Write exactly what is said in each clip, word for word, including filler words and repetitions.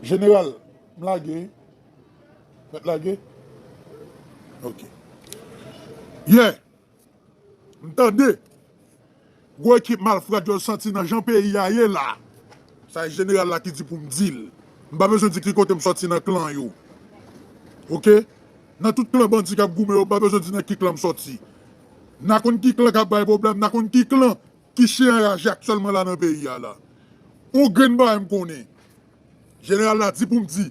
Jeneral, m lage. Mèt lage? Ok. Yeah. M tande. Gwo ekip malfrat yo sòti nan jan peyi a ye la. Sa e jeneral la ki di pou m di l. M pa bezwen di ki kote m sòti nan klan yo. Ok? Nan tout klan bandi k ap goumen yo, m pa bezwen di nan ki klan m sòti. N a konn ki klan k ap bay pwoblèm, n a konn ki klan ki chen anraje aktyèlman la nan peyi a la. On grenn bagay m konnen. Jeneral la di pou m di,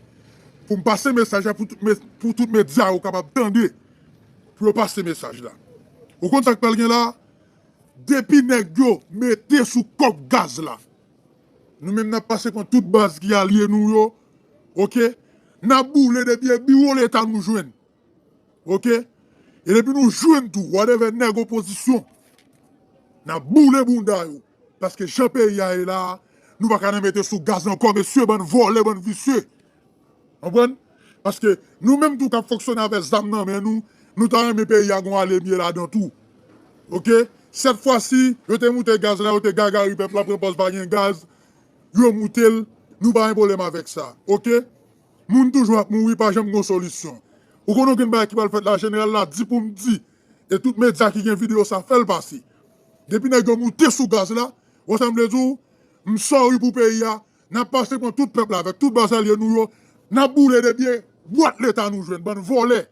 pou m pase mesaj la pou tout, me- pou tout medya yo kapab tande, pou yo pase mesaj la. Ou konn sa k pral gen la? Depi nèg yo mete sou kòb gaz la, nou menm n ap pase pran tout baz ki alye nou yo, ok? N ap boule depi e biwo leta nou jwenn. Ok? E depi nou jwenn tou, whatever nèg opozisyon, n ap boule bounda yo. Paske jan peyi a ye la, nou pa ka nan mete sou gaz ankò, mesye, bann vòlè, bann visye. Konprann? Paske nou menm tou k ap fonksyone avèk zam nan men nou, nou ta renmen peyi a gon alemye ladan tou. Ok? Sèt fwa si, yo te moute gaz la, yo te gagari pèp la, pran pòz pa gen gaz, yo moute l, nou pa gen pwoblèm avèk sa. Ok? Moun toujou ap mouri, pa janm gon solisyon. Ou konn okenn bagay ki pral fèt la, jeneral la di pou m di. E tout medya ki gen videyo sa fè l pase. Depi nèg yo moute sou gaz la, ou sa m vle di w, m sorry pou peyi a, n ap pase pran tout pèp la avèk tout baz alye nou yo, n ap boule depi e bwat leta nou jwenn, bann vòlè.